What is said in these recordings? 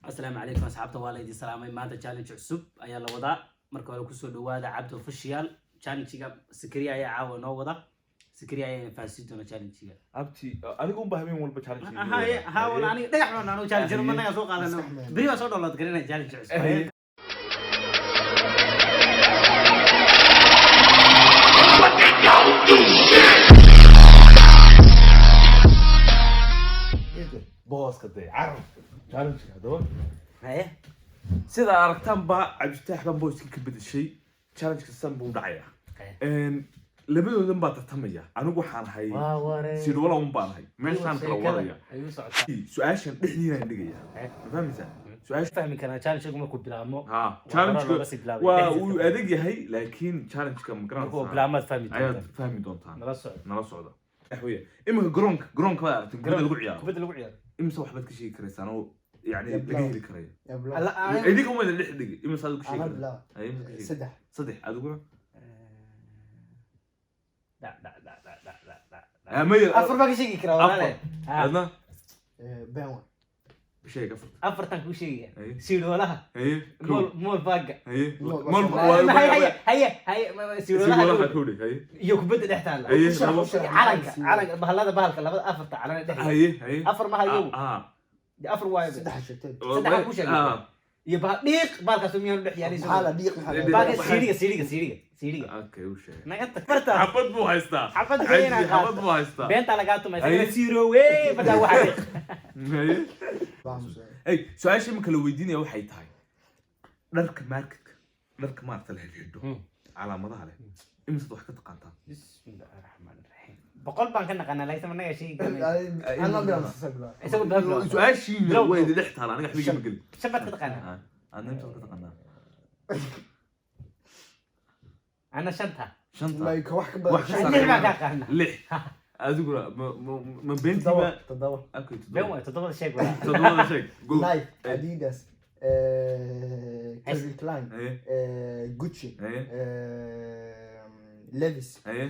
Asalaamu calaykum asxaabta, waa laydin salaamay. Maanta challenge cusub ayaa la wadaa. Marka hore kusoo dhawaada Cabdi Official. Challenge-ga Sakariya ayaa caawa noo wada. Sakariya ayaa fahansiin doona challenge-ga. Abti, anigu unba habeen walba challenge. Haye, ha wala, aniga dhagax baan anu challenge ma naga soo qaadano. Beri baan soo download garinaya challenge cusub. Booska dee carab challenge haddaba. Haye. Sida aragtaan ba, Cabdifitaax baan booska ka bedeshay. Challenge san buu dhacayaa. Labadoodan baa tartamaya. Anigu waxaan ahay waa ware sidwala un baan ahay, meeshaan kala wadaya. Ayuu socotaa. Su-aashan dhexdiinaan dhigaya. Haye. Ma fahmaysaa su-aasha? Fahmi karaa challenge-ga markuu bilaabmo. Ha. Waa Challenge looga sii bilaabay. waa Dhexdiisa. uu adag yahay, laakiin challenge-ka ma markuu garanaysaa bilaabmaad fahmi ayaad doontaa. Fahmi doontaan. Nala socdo. Nala socda. Wax weeye, iminka garoonka baad aragtay kubadda lagu ciyaaro. Kubadda lagu ciyaaro. Imise waxbaad ka sheegi karaysaan oo yani Ya laga bilaw. heli karayo? Ya bilaw. Idinka uma idin dhex dhigi, imise adigu ka sheegi Ana karaysaa? bilaw. Ay, imise ka sheegi? Saddex. Saddex, adiguna? Dhac dhac dhac dhac dhac dhac dhac. Ah, maya. Afar baan ka sheegi karaa walaale. Afar. Ha. Adna? Been wa. Sheeg afar. Afartan kuu sheegaya. Haye. Siidhoolaha. Haye. Mool mool baaga. Haye. Mool- mool. Haye haye haye, siidhoolaha. Siidhoolaha kowdhe, haye. Iyo kubadda dhex taalla. Haye. Ushax, Labo. ushax. Calanka, calanka, bahalada, bahalka labada afarta calan dhex yaalla. Haye haye. Afar ma hayo. Ah. Dee afar waayo. Saddex sheegtay. Saddex aan kuu sheegay. Ah. Iyo bahal dhiiq, bahalkaas miyaanu dhex yaalin? Maxaa la dhiiq, maxaa la Bahalka siidhiga, siidhiga, siidhiga, siidhiga. Okay, u sheeg. Naga tag farta. Xabad buu haystaa. Xabad Caji, beenaa xabad qaata. buu haystaa. Beentaa lagaa tumay. Haye. Isagana siiroowe badaa waxa dhiiq. Haye. Baamus. Ay, su-aasha imika la weydiinaya waxay tahay dharka marketka, dharka maarata la xidhxidho, calaamadaha leh, imisaad wax ka taqaantaa? Bismillahi raxmaani raxiim, 100 baan ka naqanaa, laakiin managa sheegi karnay. Ana bilaw, sasa bilaw. Isagu bilaw. Su-aashiina Bilow, way bilow. idin dhex taala, aniga xbiga ma gelin. Shan baad ka taqaanaa. Ah, adna imisaad ka taqaanaa? Ana shanta. Shanta. Like wax ka Wax ka badan. Lix baan ka aqaanaa. Lix adiguna ma Toddoba. beentiiba? Toddoba. Okay, Been toddoba. waay, toddobada sheeg walaa. Toddobada sheeg, go. Nike, Adidas, Calvin Klein, Haye. Gucci, Haye. Levi's, Haye.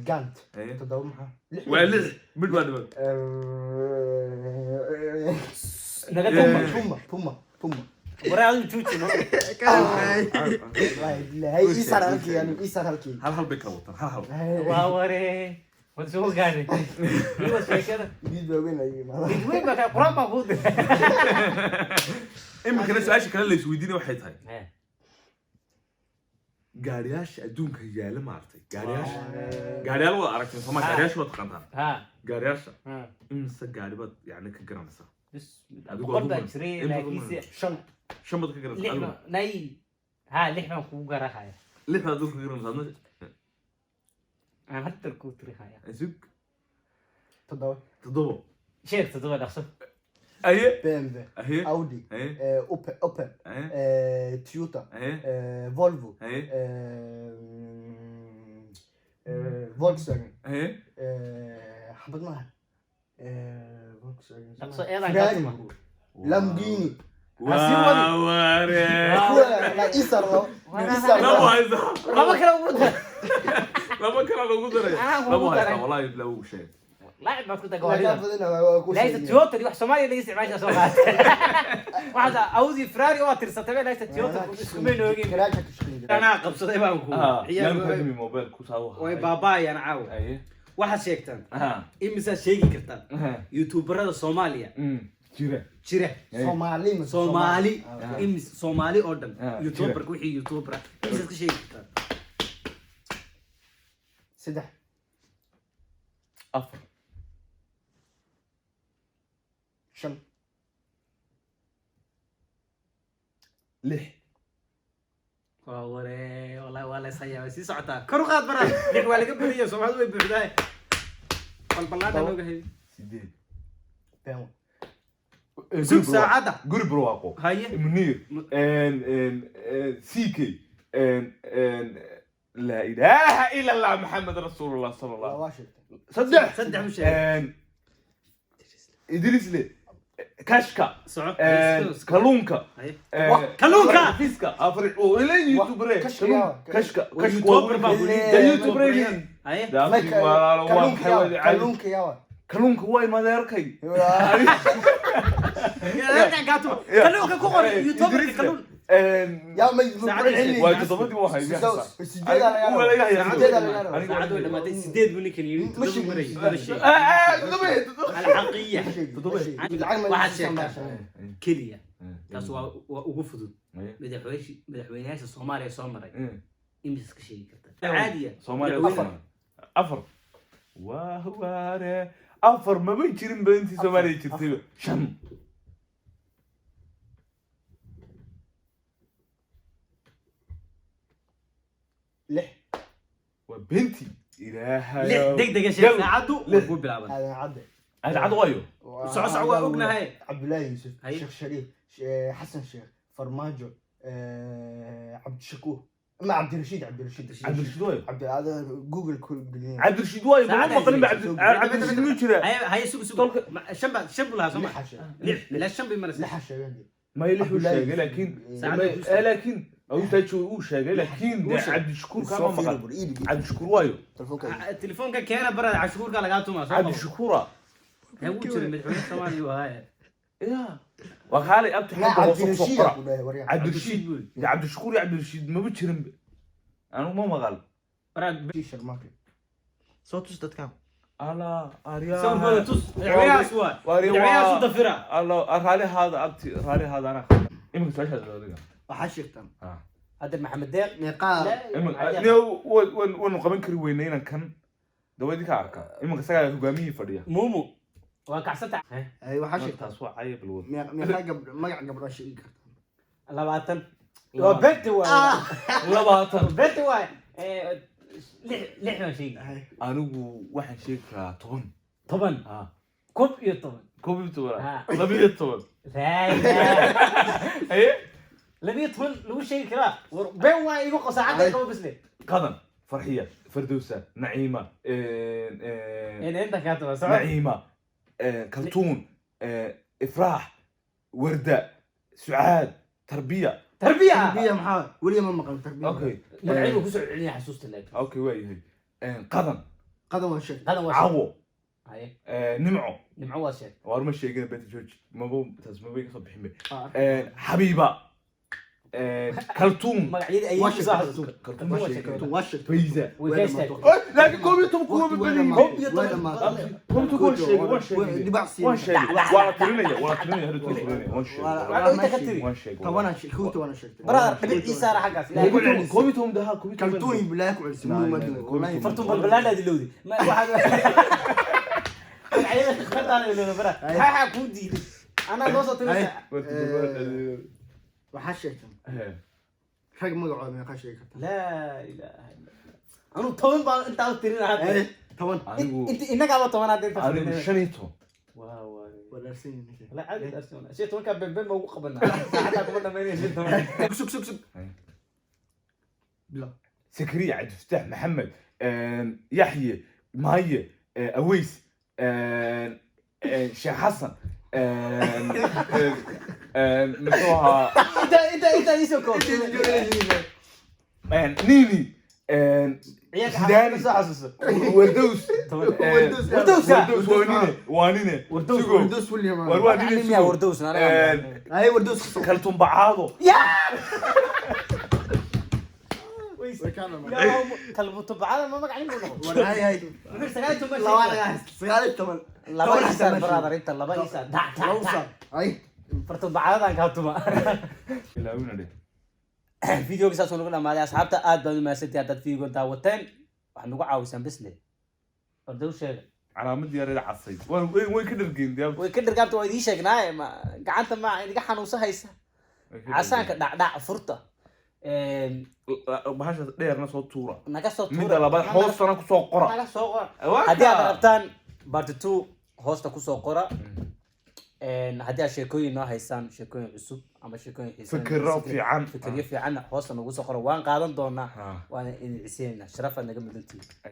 Gant. Haye. Toddoba maxaa? Lix. Waa lix, mid baa dhiman. Naga Eh. tag. Puma, Puma, Puma. Waraa adigu juuji no. Wallahi billahi, ii saar halkii, anigu ii saar halkii. Hal hal bay kala wataan, hal hal. Waa waree, waad soo gaadhay iwa sheekada. Mid waaweyn ayuu imaada. Mid weyn baa quraan baan kuu diray. Iminkana su-aasha kale la isweydiinaya waxay tahay gaariyaasha adduunka yaala, maaragtay, gaariyaasha, gaariyaal waad aragteen sooma? Ah. Gaariyaasha waad taqaantaan? Ha. Gaariyaasha Ha. imise gaari baad yani ka garanaysaa? Bismillah. Adigu 100 baa adigu jiray inta laakiinse Shan. Shan baad ka garanaysaa lix adigu? baan nay, ha, lix baan kugu garahaya. Lix baad adigu ka garanaysaa, adna? Aan hadda kuu tirihaya. Isug. Toddoba. Toddobo. Sheeg toddoba, dhaqso. Aye. BMW, Aye. Audi, Aye. Opel, Opel, Aye. Toyota, Aye. Volvo, Aye. Volkswagen, Aye. xabad maaha. Volkswagen. Dhaqso, eedaan kaa Ferrari, tuma. Lamborghini. Waa ware. La ii saar labo. Ii saar Labo labo. haystaa. Laba kale ugu dar. Labo kale lagu daray. Anaa kugu Labo haystaa daray. wallahi, lagu sheegay. Laacib baad ku Lagaa tagawaarida. badina waa ku Laysa sheegaya. Toyota wax Soomaaliya laga isticmaashaa soo qaatay. Waxaad Audi, Ferrari waa tirsatay, laysa Toyota isku meen oogin. Garaaja ka shaqeyn jiray. Anaa qabsaday baan ku. Yaan ka dhimi mobile ku saa Way baabaayaan caawa. Aye. Waxaad sheegtaan Ah. imisaad sheegi kartaan youtuberada Soomaaliya Jira. jira? Soomaali mise Soomaali. Ah. Imis Soomaali oo dhan. Ah, youtuberka, wixii youtuber ah, imisaad ka sheegi kartaan? Saddex. Afar. Shan. Lix. Waa waree, wallahi waa la ishayaa, way sii socotaa. Kor u qaad baraa, lix waa laga badiyay, Soomaalidu way buuxdahay, balballaadhan ogahay. Sideed. Been wa. Sug saacadda. Guri barwaaqo. Haye. Munir, CK, laa ilaaha ila Allah, maxamed rasuulullah sala allah. Waa sheegtay. Saddex. Saddex u sheeg. Idrisle, kashka. Soco. Kalluunka. Haye. Kalluunka! Fiska afar oo ila youtubere. Kashka yaa. Kashka. Waa YouTuber baa ku Ile- Da youtubere. Haye. Kalluunka yaa. Kalluunka yaa. Kalluunka waa imadeerkay. Kalluunka ku qor YouTuber kalluun. Yaa ma Waa toddobadii waa hayay. Sideedaa lagaa rabaa. Sideedaa lagaa rabaa. Saacadu way dhamaatay. Sideed buu ninkan yidhi. Ma Toddoba sheegin. maray. Toddoba sheeg. Alxaqiya. Waxaad sheegtaa keliya. Taas waa ugu fudud. Madaxweynayaasha Soomaaliya soo maray imis ka sheegi kartaa? Caadiya. Soomaaliya Madaxweyne. Afar waa waare, afar maba jirin ba intii Soomaaliya jirtayba. Shan. Lix. Waa benti ilaahay. Lix degdega sheeg. Saacadu way ku bilaaban. Aadan Cadde. Cadcad waayo. Soco, soco, waa ognahay. Cabdullaahi Yuusuf. Haye. Sheekh Shariif, Xasan Sheekh, Farmaajo, Cabdishakuur ma Cabdirashiid, Cabdirashiid. Cabdirashiid waayo. Cabdi aada Google ku gelin. Cabdirashiid waayo, mama Saacada maqlin ba. haysa. Cabdirashiid muu jiraa? Haye, haye, sugu, sugu. Shan baa, shan buu lahaa soo ma? Lixa sheeg. Lix ilaa shan bay maraysaa. Lixa sheegay. May lix uu sheegay laakiin Saacada. Laakiin awtaaji uu sheegay laakiin Uu sheegay. Cabdishakuur kama maqal. Cabdishakuur waayo. Telefoonka. Telefoonka keena barada, cashuurka lagaa tumaa soo qabo. Cabdishakuura. Hee, wuu jiray madaxweyne Soomaaliya uu ahaa. Ya waa kaalay abti La xagga hoose kusoo Cabdirashiid qora. ku dhahay waryaa. Cabdirashiid buu. Dee Cabdishakuur iyo Cabdirashiid maba jirin ba, anigu ma maqal. Barad. Sharmaake. Soo tus dadkan. Ala aryaa. Sawirkooda tus. Madaxweynahaas waa madaxweynahaas u dafira. Alla raalihaada abti, raalihaada anaa iminka su-aashaas adiga. Waxaa sheegtaan Hadda Maxamed Deeq. meeqaa? Waynu qaban kari weynay inaan kan dawa idinka arka iminka isagaa hogaamihii fadhiya. Muumu waa kacsanta. Ay, waxaa sheegtaan taas waa cayab alwad. Meeqaa gabdho magac gabdho sheegi kartaan? 20 waa benti waay. 20. Benti waay. Lix, lix baan sheegi. Anigu waxaan sheegi karaa 10. 10. 11. 11. Ha. 12. Laa ilaaha. Haye. 12 lagu sheegi karaa? War been waa igu qosaacadda qabo bisle. Qadan, Farxiya, Fardowsa, Naciima, In inta kaa tuba soco. Naciima, Kaltuun, Ifraax, Warda, Sucaad, Tarbiya. Tarbiya. Tarbiya maxaa? Weliga ma maqal tarbiya. Okay. Magacyadu kusoo celinaya xasuusta laakiin. Okay, waa yahay Qadan. Qadan waa sheeg. Qadan waa sheeg. Cawo. Haye. Nimco. Nimco waa sheeg. Waar ma sheegin beta jooji, maba taas maba iga soo bixin be. Xabiiba, Kaltuun. Magacyadii ayay Waa kusoo sheeg. xasuusta. Kaltuun ma sheegin. Kaltuun waa sheeg. Fayza. Way ka istaagtay. Laakiin 11 kuwa Waqti badbaadiyey. waa dhamaatay. 11 waan sheegay, waan sheegay. Dhibac siin. Waan sheegay, waa la tirinaya, waa la tirinaya, hadda waa tirinaya, waan sheegay. Waa inta ka tiri. Waan sheegay. Tobanaa sheeg, 11 sheegtay. Brother, dhibic ii saara xaggaas. Ilaahay ku celiso. 11 daha, 11. Kaltuun bilaahi ku celisay. Nah, Muu ma nah, duwo. 11. Wallahi. Fartuun balbalaadhaad ilowday. Waxaad magacyada khatartaada ilowday, brother. Maxaa kuu diiday? Anaa noo soo tirinaysa. Waxaa sheegtan rag magacooda meeqaa sheegi kartaa? Laa ilaaha illa Allah. Anuu 10 baan intaa u tirin hadda. Eh, 10. Anigu Inta innagaaba 10 hadda intaa anigu tirinay. 15. Waa waa. Walaarsan yihiin ninka. La caadi darsoona. 15-ka been been baa ugu qabanaa. Saacaddaa kuma dhamaynaya 15. Sug, sug, sug. Bila. Sakariya, Cabdifataax, Maxamed, Yaxye, Maaye, Aweys, Sheekh Xasan, muxuu ahaa? Inta ii soo koobtay. Nini. Ciyaalka Zidane. xaafadda soo xasuuso. Wardows. Wardows. Wardowsa. Wardows waa nine, waa nine. Wardows. Sugo. Wardows William. War waa nine. Nin miyaa Sugo. Wardows? Anaga. Ay, Wardows ka soo. Kaltuun Bacaado. Way kaa dhamaatay. Kalbutubacada ma magac nin buu noqon? War hay hay. Muxuu 19 Laba sheegay? laga haysta. 19. Laba 10 isaar xataa ma brother, inta laba isaar. Dhac dhac Laba dhac. saar. Ay. Fartubacadadan kaa tuma. Ilaawina dheh. Videoga saas uu nagu dhamaaday. Asxaabta, aad baad u mahadsantihiin haddaad videogan daawateen. Waxaad nagu caawisaan bisle ordow sheega. Calaamadii yareeda casayd way ka dhargeen dee. Way ka dhargaabta, waa idiin sheegnaaye. Ma gacanta ma idiga xanuunsa haysa? Casaanka dhacdhac furta. Bahasha dheerna soo tuura. Naga soo tuura. Midda labaad hoostana kusoo qora. Naga soo qora haddii aad rabtaan part 2, hoosta kusoo qora. Haddii aad sheekooyin noo haysaan, sheekooyin cusub ama sheekooyin xiiso leh, Fikirro fiican. Fikiryo fiican hoosta nagu soo qora, waan qaadan doonaa. Ha. Waana idin ciseenaynaa, sharafaad naga mudantihiin.